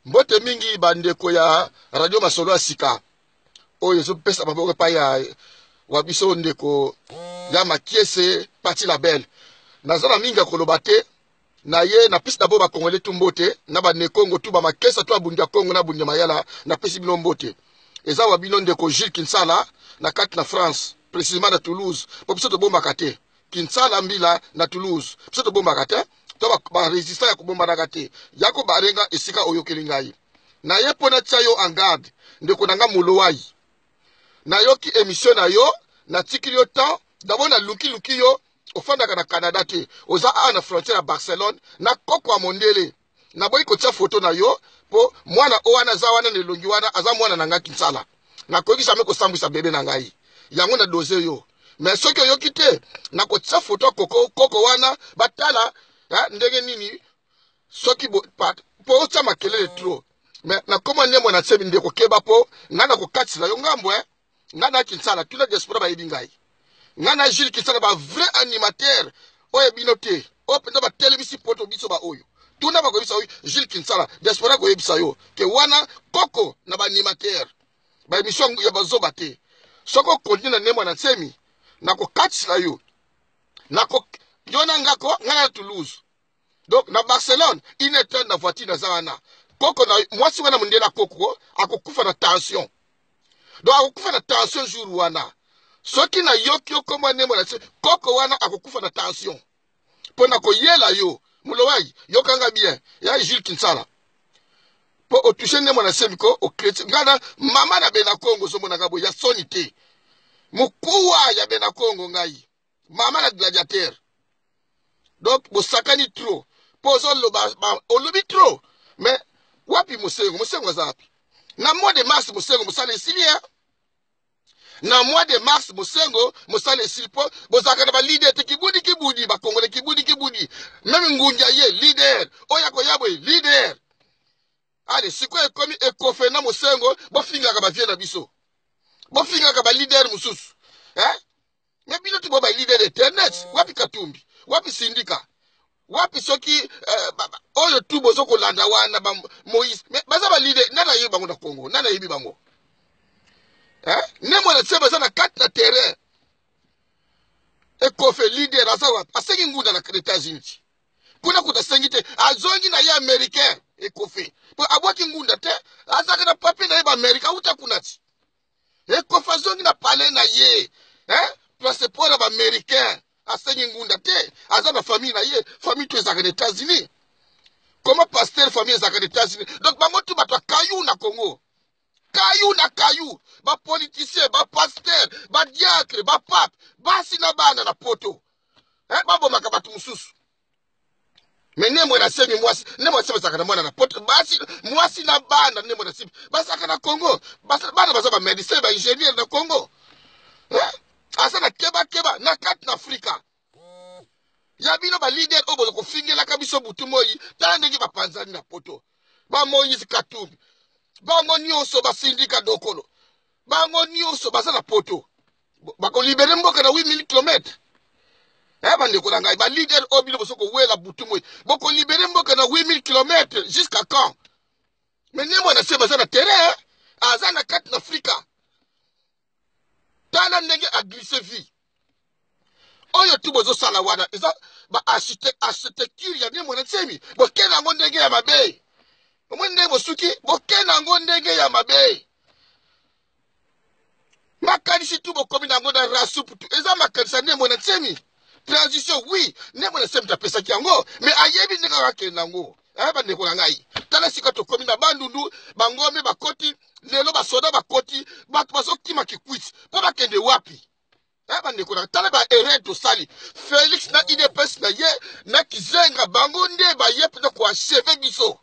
Mbote mingi ba ndeko ya radio masolo ya sika oyo ezopesa maboko epai ya wa biso ndeko ya Makiese Pati la Belle. Naza na mingi ya koloba te na ye napesi d'abord ba Congolais tu mbote na ba Nekongo tu ba Makesa tu abundi ya Kongo na abundi ya Mayala napesi bino mbote. Eza wa bino ndeko Jules Kinsala na kati na France précisément na Toulouse po biso tobombaka te. Kinsala mbila na Toulouse biso tobombaka te to ba resistant ya kobombanaka te ya ko barenga esika oyokeli ngai na ye mpo natia yo en garde ndeko na nga Mulowai nayoki emission na yo natikili yo temps d'abord naluki luki yo ofandaka na Canada te oza awa na frontière ya Barcelone na koko ya mondele naboyi kotia foto na yo mpo mwana oyo wana aza wana na elongi wana aza mwana na ngai Kinsala nakoki jamais kosambwisa bebe na ngai yango na dose yo mais soki oyoki te nakotia foto ya koko koko wana batala ndenge nini soki mpo otia makelele trop mais nakoma nde mwana nsebi ndeko keba mpo ngai nakokatisela yo ngambo eh. Ngai na Kinsala tuna diaspora bayebi ngai ngai na Jules Kinsala ba vrai animateur oyo bino te oyo mpenza batelemisi poto biso ba oyo tuna bakoyebisa yo Jules Kinsala diaspora koyebisa yo ke wana koko na ba animateur ba émission ya bazoba te soki okontinue na nemwa na nsemi nakokatisela yo nako yo na ngako ngai na Toulouse donc na Barcelone une heure na voiture naza wana koko na mwasi wana mondela koko akokufa na tension donc akokufa na tension jour wana soki nayoki yo kombo nembo na koko wana akokufa na tension mpo na koyela yo mulowai yokanga bien ya Jules Kinsala mpo otushe nde mwana semi ko okreti ngai na mama na bena Kongo ozomonaka boye ya soni te mokuwa ya bena Kongo ngai mama na gladiateur donc bosakani trop mpo ozoloba olobi trop mais wapi mosengo mosengo aza wapi na mois de mars mosengo mosala esili ya na mois de mars mosengo mosala esili mpo bozalaka na balider te kibudi kibudi bakongole kibudi kibudi meme ngunja ye leader oyo akoya boye leader ale sikoyo ekomi ekofe na mosengo bofingaka bavie na biso bofingaka balider mosusu eh? Me bino tu bo ba leader internet wapi Katumbi wapi Sindika wapi soki eh, ba, ba, oyo tu bozo kolanda wana ba Moïse me baza ba leader nani ayebi bango na Congo nani ayebi bango eh ne mwana tse baza na kati na terrain ekofe leader aza wapi asengi ngunda na États-Unis kuna kuta asengi te azongi na ye américain ekofe po abwaki ngunda te azalaka na papier na ye ba américain auta kuna ti Ekofa azongi na palais na ye eh? Passeport ya baaméricain asengi ngunda te aza na famille na ye famille to ezalaka na États-Unis comment pasteur famille ezalaka na États-Unis donc bango tu bato ya kayu na Congo kayu na kayu bapoliticien bapasteur badiacre bapape basi na bana na poto eh, babomaka bato mosusu me ne mwana semi mwasi ne mwana semi azalaka na mwana na poto basi mwasi na bana ne mwana semi bazalaka na Congo bana baza ba médecin ba ingénieur na Congo eh? aza na keba keba na kati na Afrika ya bino ba leader oyo boza kofingelaka biso butu moi tala ndenge bapanzani na poto ba Moïse Katumbi bango nyonso basindika dokolo bango nyonso baza na poto bakolibere mboka na 8000 km eh bandeko na ngai balider oyo bino boso kowela butu moi bokolibere mboka na 8000 km jusqu'à quand me ne mwana se baza na terrain aza na kati na afrika tala ndenge aglisse vie oyo tu bozosala wana eza ba architecture ya ne mwana nsemi bokenda yango ndenge ya mabe omoni ndenge bosuki bokenda yango ndenge ya mabe makanisi tu bokomi na yango na rasupu tu eza makanisi ya ndembo na nsemi transition oui ndembo na nsemi tapesaki yango me ayebi ndenge akakende yango eh, bandeko na ngai tala esika tokomi na bandundu bangombe bakoti lelo basoda bakoti bato bazokima kikwiti mpo bakende wapi eh, bandeko na tala ba erreur tosali felix na idps na ye na kizenga bango nde baye mpenza koacheve biso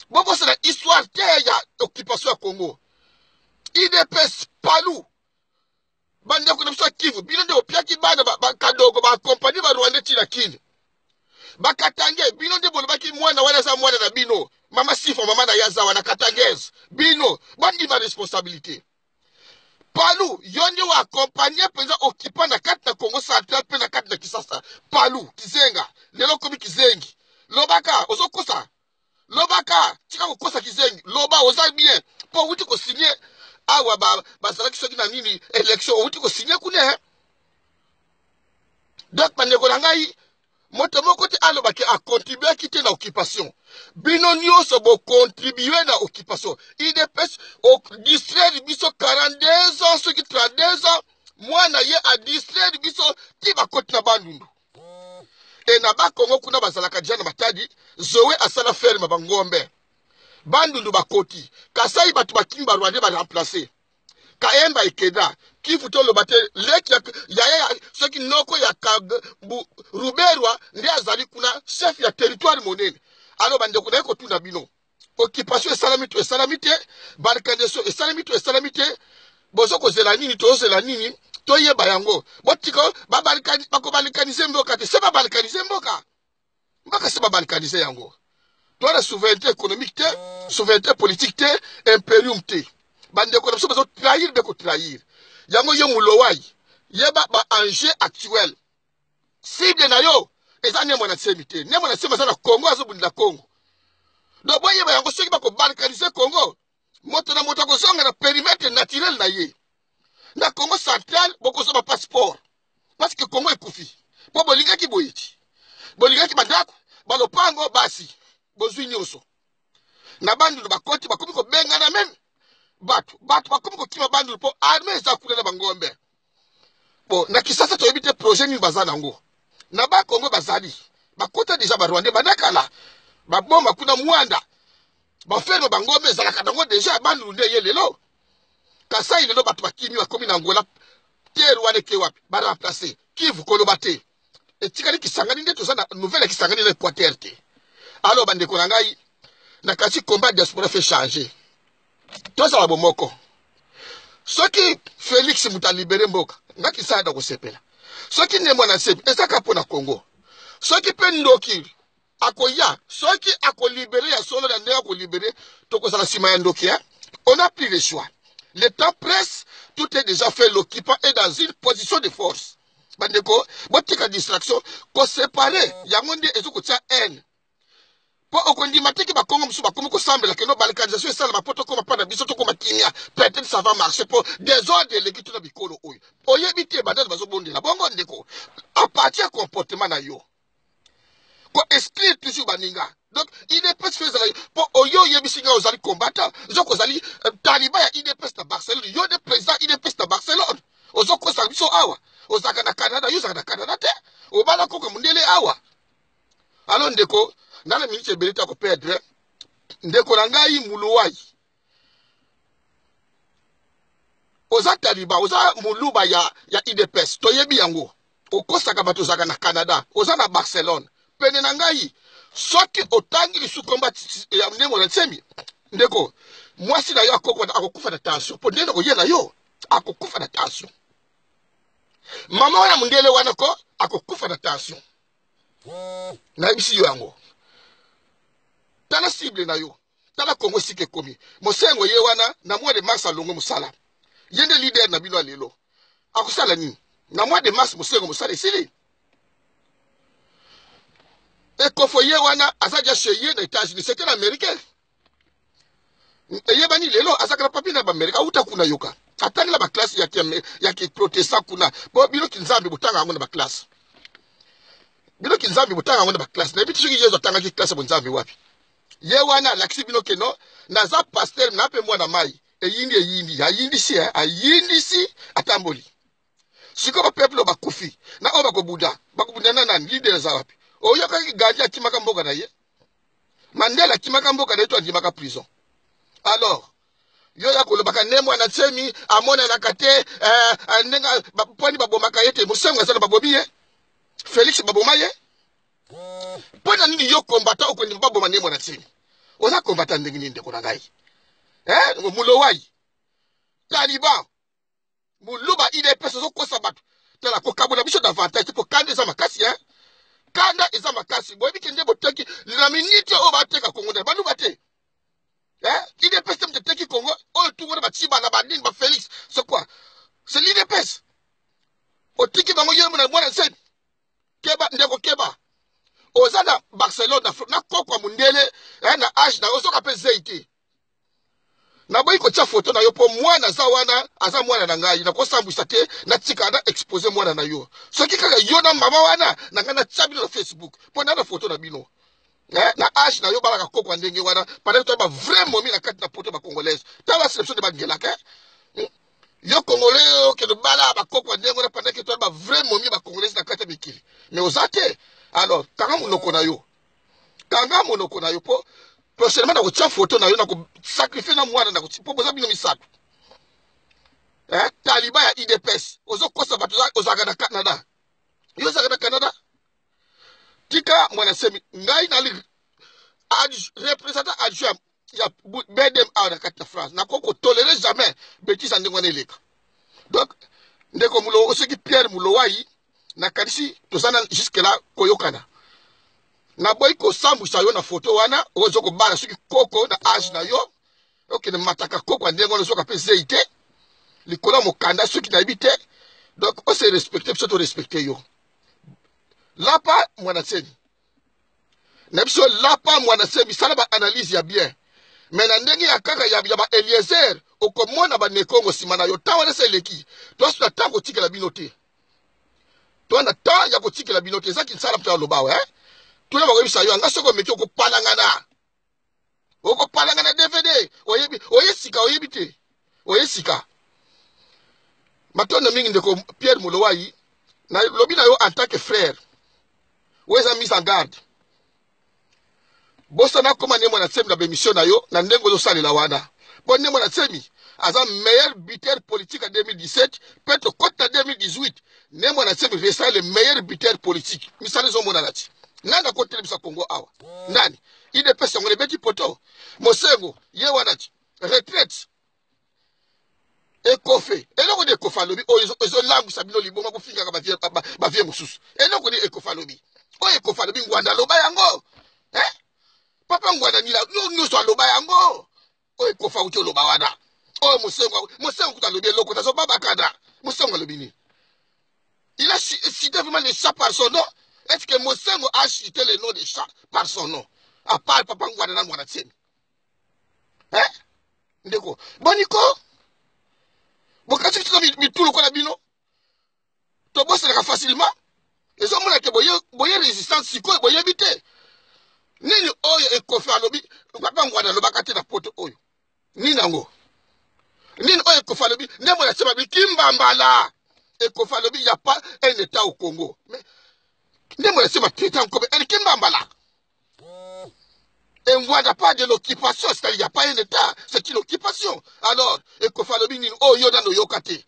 bobosana histoire te ya occupation ya congo idps palu bandeko na biso ya kivu bino nde bopiaki bana bakadogo baakompagne barwandais ti na kini bakatange bino nde bolobaki mwana wana aza mwana na bino mama sifa mama na ye aza wana katangese bino bandima responsabilité Palu, yo nde wa accompagner mpenza occupant na kati na Congo central mpe na kati na Kisasa. Palu, kizenga, lelo okomi kizengi. Lobaka, ozokosa. Lobaka, tika kokosa kizengi. Loba oza bien mpo owuti kosigne awa bazalaki soki na nini election owuti kosigne kuna. Donc bandeko na ngai, moto moko te alobaki akontribuaki te na occupation. Bino nyonso bokontribue na occupation. Udps odistraire biso 42 ans, soki 32 ans, mwana ye adistraire biso ti bakoti na Bandundu e na Bakongo kuna bazalaka deja na Matadi. Zoe asala ferme bangombe. Bandundu bakoti, Kasai bato bakimi, Barwandais baremplace. Kayemba ekenda Kivu, toloba te leki yaya soki noko ya Ruberwa nde azali kuna chef ya territoire monene. Alors bandeko, naye kotuna bino: occupation esalami to esalami te? Balkanisation esalami to esalami te? Bozo kozela nini? Tozela nini? Toyeba yango. Botika bakobalkanize mboka te, se babalkanize mboka. Mboka se babalkanize yango. Toza na souveraineté économique te, souveraineté politique te, imperium te. Bandeko na biso bazotrahir mpe kotrahir yango. Yo Mulowai, yeba baenjeu actuel. Cible na yo eza Ne Mwana Nsemi te. Ne Mwana Nsemi aza na Congo, azobundela Congo. Donc boyeba yango, soki bakobalkanize Congo, moto na moto akozonga na périmètre naturel na ye. Na Congo central bokozwa bapasseport parce que Congo ekufi. Mpo bolingaki boye ti bolingaki bandako, balopango, basi, bozwi nyonso. Na Bandundu bakoti, bakomi kobengana même bato. Bato bakomi kokima Bandundu mpo arme eza kuna na bangombe. Bon, na Kisasa toyebi te projet nini baza nango. Na Bakongo bazali bakota déjà Barwandais bandakala, baboma kuna Mwanda, baferme bangombe ezalaka nango déjà. Bandundu nde ye lelo, Kasai lelo bato bakimi, bakomi na Angola. Terre wana eke wapi? Baremplace. Kivu koloba te, etikali Kisangani nde toza na nouvelle ya Kisangani na Équateur te. Alors bandeko na ngai, na kasi combat diaspora fait changer, tozala bomoko. Soki Félix moto alibere mboka, nga kisala na kosepela. Soki Ne Mwana Nsemi, ezaka mpo na Congo. Soki mpe ndoki akoya, soki akolibere ya solo na ndenge akolibere, tokozala nsima ya ndoki, hein? On a pris le choix, le temps presse, tout est déjà fait, l'occupant est dans une position de force. Bandeko, botika distraction. Kosepare yango nde ezokotia haine, mpo okondima teke Bakongo mosusu bakomi kosambela keno balkanisation esalama mpo tokóma mpa na biso, tokóma kimia. Peut-être ça va marcher, mpo désordre eleki to na bikolo oyo oyebi te bandani bazobondela bongo. Ndeko, à partir ya comportement na yo, koexclure toujours baninga. Donc UDPS fo ezala, mpo oyo oyebisi ngai ozali combattant, nzoko ozali taliban ya UDPS na Barcelone. Yo nde président UDPS na Barcelone, ozokosa biso awa. Ozalaka na Canada, yo ozalaka na Canada te, obala koka mondele awa. Alors ndeko, nana miniti ebele te akoperdre. Ndeko na ngai Muluwai, oza taliban, oza moluba ya UDPS, toyebi yango. Okosaka bato, ozalaka na Canada, oza na Barcelone. Pene na ngai, soki otangi lisusu komba ya Ne Mwana Nsemi, ndeko mwasi na yo akokufa na tension, mpo ndenge koyela yo, akokufa na tension. Mama wana mondele wana ko akokufa na tension, nayebisi yo yango. Tala cible na yo, tala Kongo esika ekomi. Mosengo ye wana na mois de mars alongwe mosala. Ye nde leader na bino ya lelo, akosala nini na mois de mars? Mosengo mosala esili. Ekofo ye wana aza dia chez ye na États-Unis, c'est un Américain, eyebani lelo, azalaka na papier na Baamerika, auta kuna. Yoka, atangela baklasse ya kiprotestant kuna. Po bino kinzambe botanga yango na baklasse, bino kinzambe botanga yango na baklasse. Nayebi te soki Yesu atangaki classe ya bonzambe wapi. Ye wana alakisi bino keno naza pasteur na mpe mwana mai. Eyindi, eyindi, ayindisi, ayindisi, atamboli. Sikoyo bapeuple oyo bakufi na oyo bakobunda, bakobunda na nani? Leader eza wapi? Oyokaki Gandhi akimaka mboka na ye, Mandela akimaka mboka na ye to andimaka prison. Alors yo ya kolobaka Ne Mwana Nsemi amonanaka te, ndenge mponi babomaka ye te. Mosengo aza na babomi ye, Félix baboma ye. Mpo na nini yo combattant okondima baboma Ne Mwana Nsemi? Oza combattant ndenge nini, ndeko na ngai, eh? Mulowai, taliban, moluba UDPS, ozokosa bato. Tala, kokabola biso davantage te, mpo kanda eza makasi, hein? Kanda eza makasi. Boyebi ke nde boteki na miniti oyo bateka Kongo nde baluba te, eh? UDPS te moto eteki Kongo oyo. Tu wana batibana banini, bafélix, c'est quoi? C'est l'UDPS. Otiki bango, yo na Mwana Nsemi. Keba ndeko, keba. Oza na Barcelone na, na koko ya mundele eh, na age na yo ozoka mpe zei te. Naboyi kotia foto na yo mpo mwana aza wana, aza mwana na ngai, nakosambwisa te, natika na expose mwana na yo. Soki kaka yo na mama wana na ngai natia bino na Facebook mpo na na foto na bino. Eh, na age na yo balaka koko ya ndenge wana pendant que ba vrai momi na kati na poto ba congolaise. Tala ba selection de bangelaka. Eh? Yo congolais okende bala bakoko ya ndenge wana pendant que toi ba vrai momi ba congolais na kati ya mikili mais oza te. Alors kanga monoko na yo, kanga monoko na yo po prochainement na kotia photo na yo na ko sacrifier na mwana na kotia po boza bino misato. Eh, taliba ya IDPS ozokosa bato, ozalaka na Canada, yo ozalaka na Canada. Tika mwana semi ngai nali représentant adjoint ya BDM awa na kati na France, nakoki kotolere jamais betise ya ndenge wana eleka. Donc ndeko Mulo, soki Pierre Mulowai, nakanisi toza na jusque là koyokana. Naboyi kosambwisa yo na foto wana ozo kobala soki koko na age na yo okende mataka koko ya ndenge wana ozoka mpe zei te likolo ya mokanda soki nayebi te. Donc ose respecte biso, to respecte yo. Lapa mwana seni na biso, lapa mwana semi, sala ba analyse ya bien, me na ndenge ya kaka ya, ya ba Eliezer okomona ba Nekongo nsima na yo. Ntango wana ese eleki, toasu na ntango kotikela bino te, toa na temps ya kotikela bino te. Eza kinsala moto aloba awa eh? Tuna bakoyebisa yo anga soki omeki okopalangana, okopalangana DVD. Oyebi oye sika, oyebi te oye sika. Matondo mingi ndeko Pierre Mulowai, nalobi na yo en tant que frère, oyo eza mise en garde. Bosana koma nde mwana nsemi na bemission na yo na ndenge ozosalela wana, mpo nde mwana nsemi aza meilleur buteur politique ya 2017 mpe tokoti na 2018. Nde mwana nsemi restera le meilleur buteur politique. Misala ezomonana ti nani akotelemisa Kongo awa? Nani? IDPS yango ebeti poto mosengo ye wana ti retraite ekofe. Eloko nde ekofe alobi oyo ezolangwisa bino liboma, kofingaka bavie mosusu. Eloko nde ekofe alobi oyo, ekofe alobi Ngwanda aloba yango eh? Papa Ngwanda nila nyonso aloba yango oyo ekofa uti oloba wana oyo mosengo, mosengo kuta alobi eloko nazobabakana. Mosengo alobi nini? Il a cité vraiment le chat par son nom. Est-ce que Mosengo a cité le nom de chat par son nom, à part papa Ngwanda na Ngwanda Tsemi? Eh? Ndeko boniko bokati biso mitu lokola bino tobosanaka facilement. Ezomona ke boye, boye résistance sikoyo boyebi te nini oyo ekofi alobi. Papa Ngwanda alobaka te na poto oyo nini yango nini oyo ekofi alobi. Nde mwana se babi kimbambala ekofi alobi ya pas un état au Congo, mais nde mwana se batraite yango comme un kimbambala. Et Ngwanda pas de l'occupation, c'est-à-dire il n'y a pas un État, c'est une occupation. Alors, ekofa lobi nini oyo yo nano yoka te?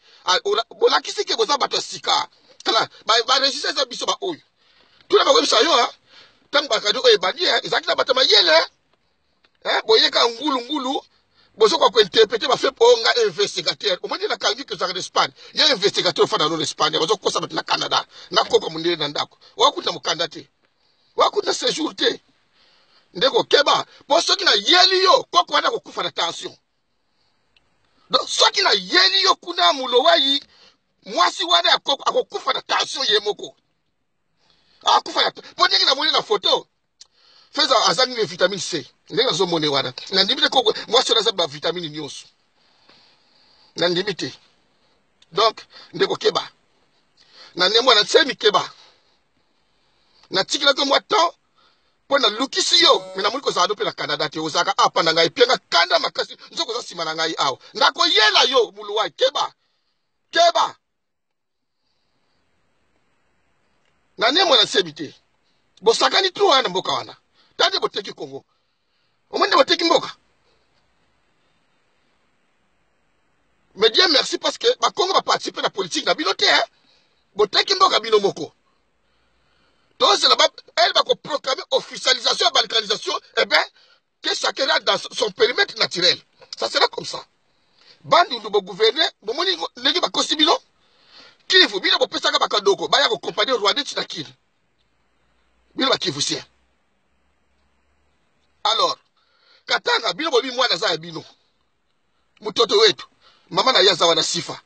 Bolakisi ke boza bato ya sika. Tala, ba résistance eza biso ba oyo. Tuna bakoyebisa yo, ntango bakadi oyo ebandi, ezalaki na bato ya mayele. Boyeka ngulu ngulu, bozokoka kointerprete bafe oyo nga investigateur. Omoni nakangi ke ozalaka na Espagne, yo investigateur ofanda no na Espagne, bazokosa bato na Canada na koko mondele na ndako, wakuta mokanda te, wakuta séjour te. Ndeko keba, mpo soki nayeli yo koko wana kokufa na tension. Donc soki nayeli yo kuna Mulowai, mwasi wana ya koko akokufa na tension ye moko, akufa na mpo ndenge namoni na foto feza azangi ne vitamine C. Ndenge nazomone wana nandimi te koko mwasi wana aza ba vitamine nyonso, nandimi te. Donc ndeko keba na nde mwana nsemi, keba. Natikelaki mwa temps mpo nalukisi yo, me namoni kozala no mpe na Canada te, ozalaka apa na ngai pianga kanda makasi, nzoko oza nsima na ngai awa, nakoyela yo Muluwai. Keba, keba na nde mwana nsebi te. Bosakani tro wana na mboka wana, ta nde boteki Kongo, omoni nde boteki mboka. Mais Dieu merci parce que bakongo baparticipe na politique na bino te, hein? Boteki mboka bino moko. Tozela ele bakoproclame officialisation ya balkanisation, eh ben que chacun rentre dans son périmètre naturel, ça sera comme ça. Bandundu bogouverne, bomoni ndenge bakosi bino. Kivu bino bopesaka bakadoko baya kokompanie rwandais ti na Kini, bino bakivusien. Alors Katanga bino boyebi mwana aza ya bino, mototo wetu mama na ye aza wana sifa.